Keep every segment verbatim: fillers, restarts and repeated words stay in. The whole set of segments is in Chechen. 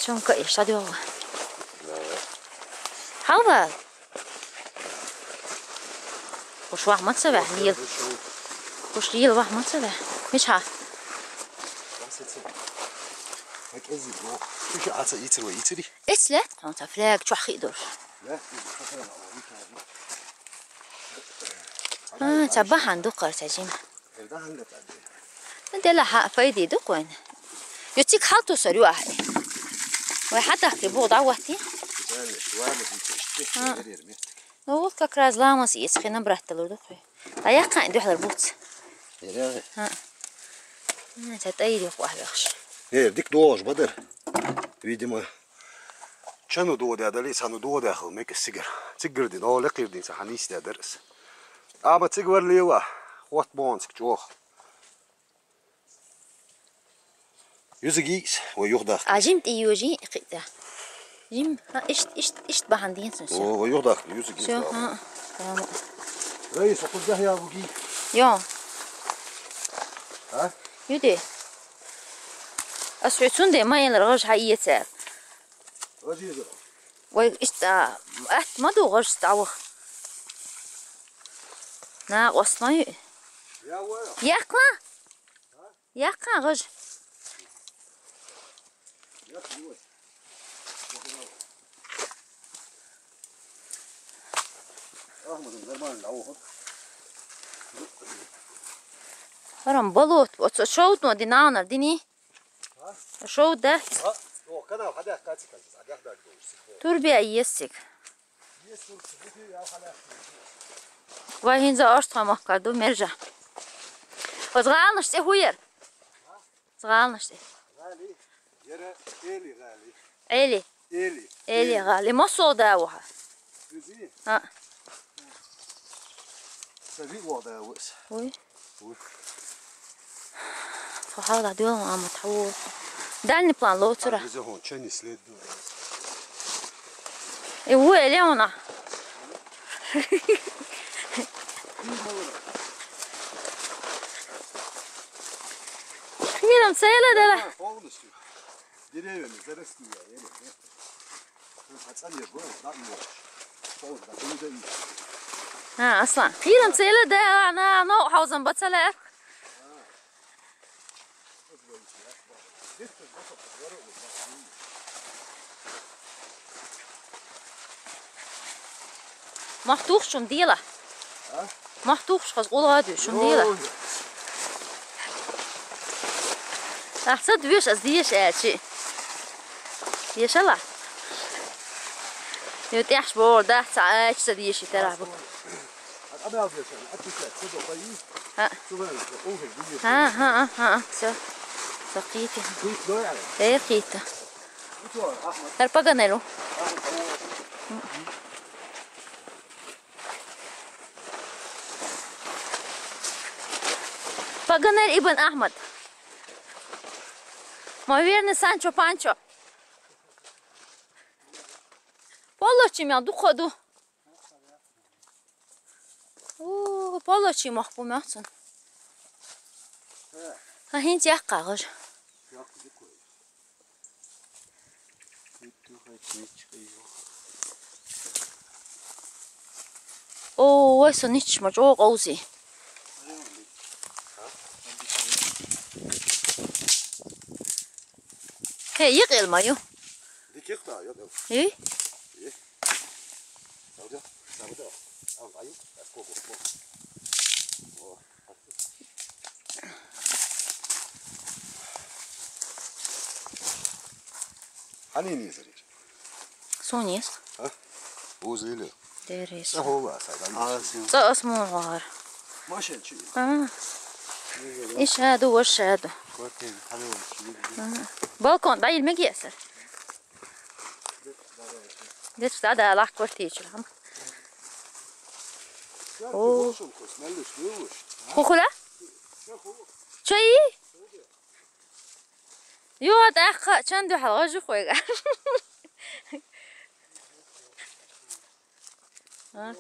Тёмка, ишта дёгӀа. Давай. Хьалвал. Кхуш вахь ма ца ваьхь, лел. Кхуш лел вахь ма ца ваьхь. Мича хьа? Ма кӀезиг бо. Шу шу аца ицир ва ицири. Эц лаьтта кхунца фляг чохь хи дор. А, ца бахьан ду кхар ца жима. Ну, дела хьа пайди ду кхуьн. Ю цик хьал тусар ю ахьи. Вай хьа дахки бугӀ дӀа ватти? А. Ну, вот как раз ламаз ис, хина братталур ду кхуьн. А яккхайн дуьхьалар буц. А. Ну, ца тӀайри кху ахь вехш. Э, дик долаш бадар. Видимо, чану дода дали, цану дода хал мекас сигар. Цигар дин, о, лекир дин, ца ханис да дарс. Ама цигвар лева, хот бонск чох. Юзагис, ва юхдах. А жим ти южи, хита. Жим, ха, ишт, ишт, ишт бахан дин сун. О, ва юхдах, юзагис. Всё, ха. Раис, а куда я буги? Йо. А? Юде. Ас хӀу цунде ма елар гӀаж хьаийца. Гъажи езар. Вай иштта, атта ма ду гӀаж дӀаваха. Накъост ма ю. Я вара. Яккха? Яккха гӀаж. Як ю. Ахмадым нормально дӀавахар. Харам болот, оцо шовтно динанар дини. Шов дац. Турбе ессик. Вай хӀинца орстхой махкар ду, мержа. Оз гӀалнаш цӀе хӀуер. Оз гӀалнаш цӀе. Эли. Эли. Эли гӀали. Ма со да ваха. Изи? А. Са ви ва да вас. Уй. Уй. Фахала дёл ама тху. Дальний план лоцура. Изи хун чани след ду. И у Элеона. Хирам цела дала. Полностью. Деревьями заросли я, еле. А, Аслан. Хирам цела да, ана, но, хаузан бацала. Мах тухчум дела. А? Мах тухчхаз къулгӀа дуьшум дела. Йой. Ахца дуьш аз деш аьлчи. Дешала. Ю тӀехьш бор, да, ца ач ца деши тарабу. А къамел деш, а тика, ца до хай. А. Цуган, о, хай, деш. Ха, ха, ха, ха, всё. Сакъити. Диш дой, а? Э, къита. Ар Паганелу. Паганель ибн Ахмад. Ма верный Санчо Панчо. Полочи мя духо ду. О, полочи мах бу мя цун. А хин тяхкагъыж. О, вай со нич ма чӀо къовзи. Хе, йикъел ма ю. Диких да, йикъел. И? И. Савда, савда. Ам, ай, а сколько? О. Хьанийна езар? Суна еза. А? Буза или? Деррис. Ца хӀула аса, да? А, син. Ца ас мугӀар. Машин чи? А. Иш аду, ваш аду. Квартира, хьалула, чи? А. Балкон, да, ил мегиэсар. Децу да, да, лах квартира чура. О. Хухула? Чай? Ю, тӀаккха чан дуьхьал гӀажу хойга. А?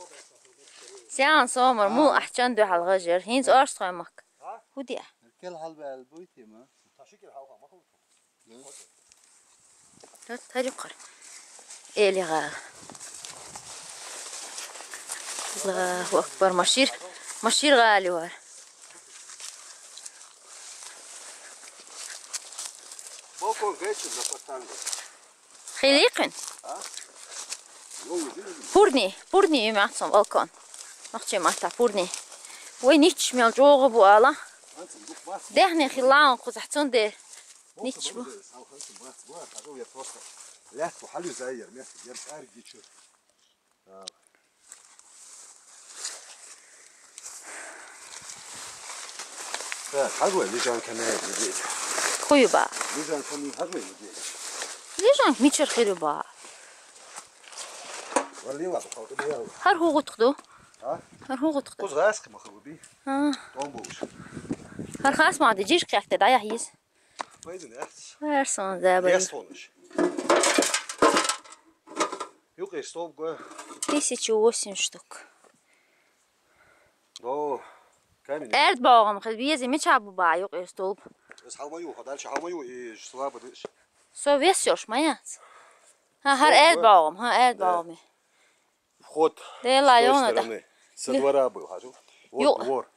Сян сомар, мул ахь чан дуьхьал гӀажер. ХӀинца орстхой махка. ХӀу диа? Кел хьалбаьл буй тема? Ташикел хьалха маху. Да. Тар-, тарихъар. Эли гъал. Аллаху акбар, машир. Машир гъали вар. Балкон гайчи на фортанга. Хиликъин. А? Пурни, пурни имацун балкон. Махчи мата пурни. Вай нич мел жогъу бу ала. Дехни хилан кузахцун де. Нич бу. Лят бу халю зайер, мес, ер арги чу. Так, хажуй, лежанка не видеть. Хуюба. Лежанка не хажуй видеть. Лежанка мичер хируба. Валила, походу, я. Хар хугутхду. А? Хар хугутхду. Куз гас кима хуби. А. Тон болуш. Хар хас ма де жиш кяхте да я хиз. Поедем, да? Хар сон да ба. Я стоныш. Юк, и столб го. Тысяча восемь штук. О, камень. Эрд боогъум хил, биези ми чабу ба, юк, эр столб. Эс халмаю, а дальше халмаю и слабо дышь. Со вес ёш, маяц. Ха, хар эрд боогъум, ха, эрд боогъум. Вход. Де ла ёна да. Со двора был, хажу. Вот двор.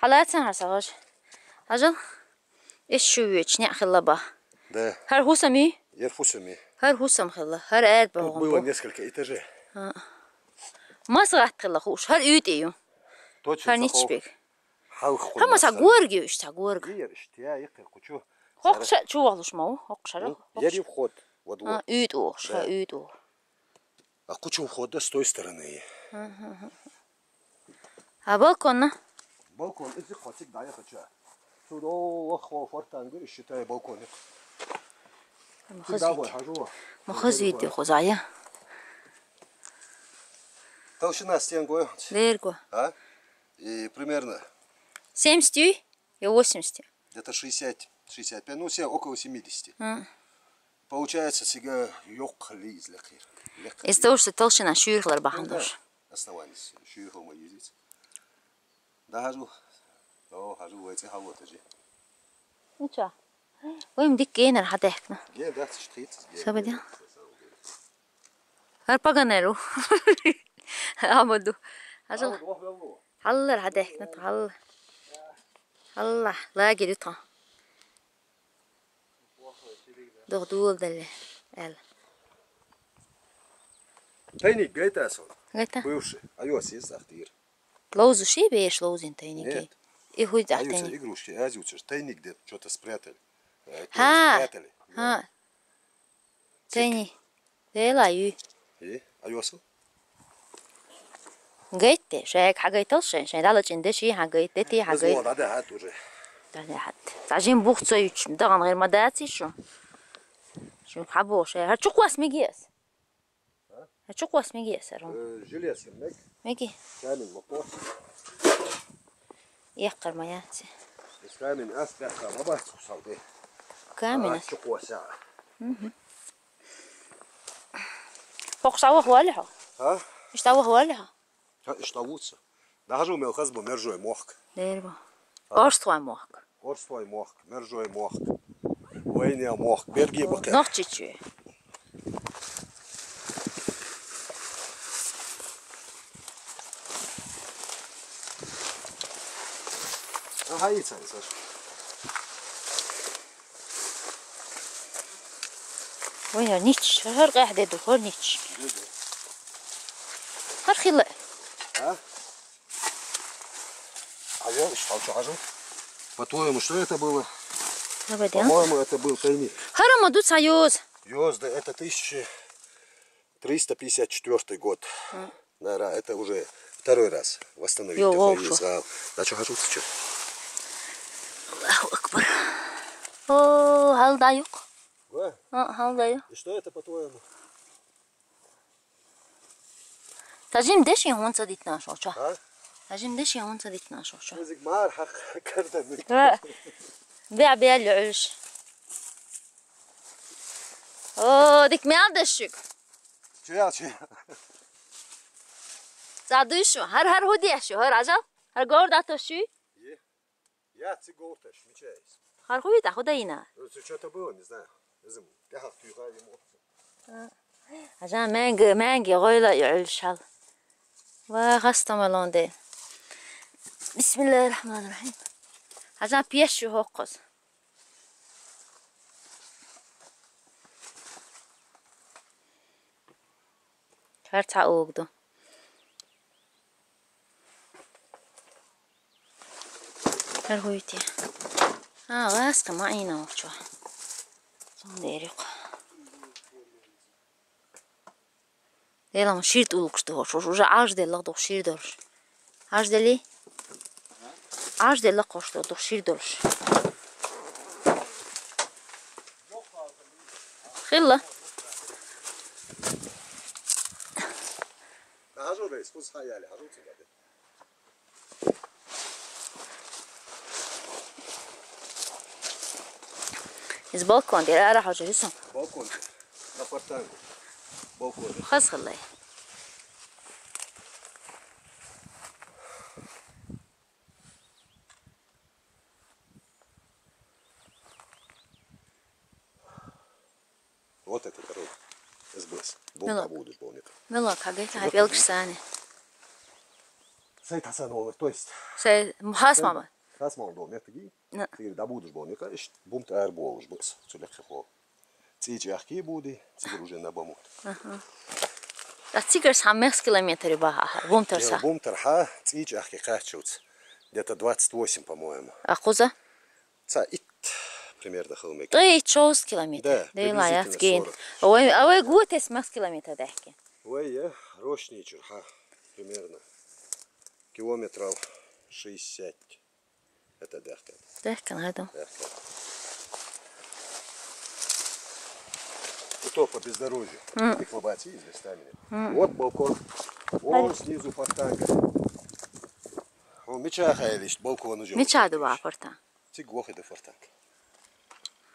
Халацан хар сагъаш. Хажу. Эс шу веч, не хилла ба. Да. Хар хусами? Ер хусами. Хар хусам хилла, хар эрд боогъум. Тут было несколько этажей. Мас гъат хилла хуш, хар үйт ию. Точно. Хар нич бек. Халх хуй. Ха маса горги иш та горг. Ер иш тя, икъи кучу. Хокша чу валуш мау, хокша. Ер вход во двор. Үйт у, ша үйт у. А кучу входа с той стороны. А балконна? Балкон, эти хотик да я хочу. Сюда, ох, фортан, говорю, считай балкон. Махаз видео хозая. Толщина стен го. Лерго. А? И примерно. Семьдесят и восемьдесят. Где-то шестьдесят, шестьдесят пять, ну, все около семидесяти. Получается, сега ёк ли из лекир. Из того, что толщина шуйхлар бахандош. Основание шуйхл ма юзить. Да, хажу. О, хажу, войти хаву тоже. Ну чё? Вайм дик гейнер хадехна. Ген да, штриц. Сабадя. Хар паганеру. Амаду. Ажал. Халлар хадехна, халлар. Алла, лагерь ута. Дугдул дале. Эл. Тайник гайта сон. Гайта. Бывший. Айос есть ахтир. Лоузу ши беш лоузин тайники. Нет. И хуй Айоса ахтени. Игрушки, азиуцер. Тайник где-то что-то спрятали. Э, Ха. Спрятали. Ха. Тени. Дела ю. Э, айосу? Гайтте, шайк хагайтал шен, шен дала чинде ши хагайтте ти хагайт. Надо хат уже. Дада хат. Сажин бух цоюч, даган гэр мадаци шу. Шу хабо шай. Хар чуквас мигес. Хар чуквас мигес ару. Э, железка мег. Меги. Камень лопо. Яхкар маяци. Камень ас бяхка баба кусалды. Камень ас. Чукваса. Мгм. Хоксава хуали ха? А? Иштава хуали ха? Ха, иштавуца. Даже умел хаз бу мержой мохк. Дерба. Орст хуай мохк. Орст хуай мохк, мержой мохк. Войня мохк, берги баке. Нохчичи. Ага, и цай, Саш. Вайна нич, хар къяхь деду, хар нич. Хар хила. А? А я ещё хочу хожу. По-твоему, что это было? По-моему, это был тайник. Харама ду союз. Ёз, да, это тысяча триста пятьдесят четвёртый год. Наверное, это уже второй раз восстановить. Ё, такой вообще. Есть. А, да что, хожу, ты что? Аллаху акбар. О, халдаюк. Ва? А, халдаю. И что это, по-твоему? Тажим деши хунца дитна шоча. А? Тажим деши хунца дитна шоча. Музык мар хак кардамик. Ва. Бя бя лёш. О, дик мял дешик. Чё я, чё я? Задушу, хар хар худешу, хар ажал, хар горда тошу. Е. Я цигорташ, мечаюсь. Хар хуй да худайна. Ну, что-то было, не знаю. Изим, тӀехьа туьйхай йиму. Хьажа, маьнга, маьнга гӀойла йуьлшал. Ва, хастамалон де. Бисмиллахир-рахманир-рахим. Хьажа, пеш ю хӀокхуз. Харца угду. Аргуйте. А, ласка ма ина вчу. Сон дерик. Делам ширт улукш дохуш. Уже аж деллах дох шир дорш. Аж дели? Аж деллах хош дох шир дорш. Хилла. Хажу рейс, хуз хаяли, хажу цигады. Из балкон дер ара хажу рисун. Балкон. На фортанг. Балкон. Хас хилла. Вот это дорога. С Б С. Бом Мила. Там будешь, Бомик. Мила, как это? Белксани. Сай тасан олар, то есть. Сай хас мама. Хас мама дом, это ги. На. Ты да будешь, Бомик, иш бум тар болуш бус. Цулек хо. Цич ахки буди, цигар уже на бамут. Ага. А цигар са мехс километр баха, бум тарса. Бум тарха, цич ахки качуц. Где-то двадцать восемь, по-моему. А куза? Ца ит примерно хилмек. Тей шесть километр. Да, приблизительно сорок. Ой, а ой, гутес макс километр дехке. Ой, я рощный чурха, примерно. Километров шестьдесят. Это дехке. Дехке, гаду. Дехке. И то по бездорожью. М. Их лобати из местами. М. Вот балкон. Он снизу фортанга. О, меча хайлишь, балкон уже. Меча вот два фортан. Циг лохи да фортанг.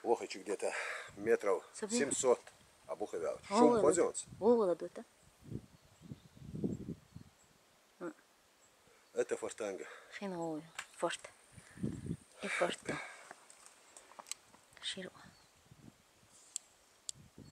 Лохи чик где-то метров семьсот. А бухи да. Шум хозёнц. Вова ладута. Это фортанга. Хин вова. Форт. И форт. Ширу.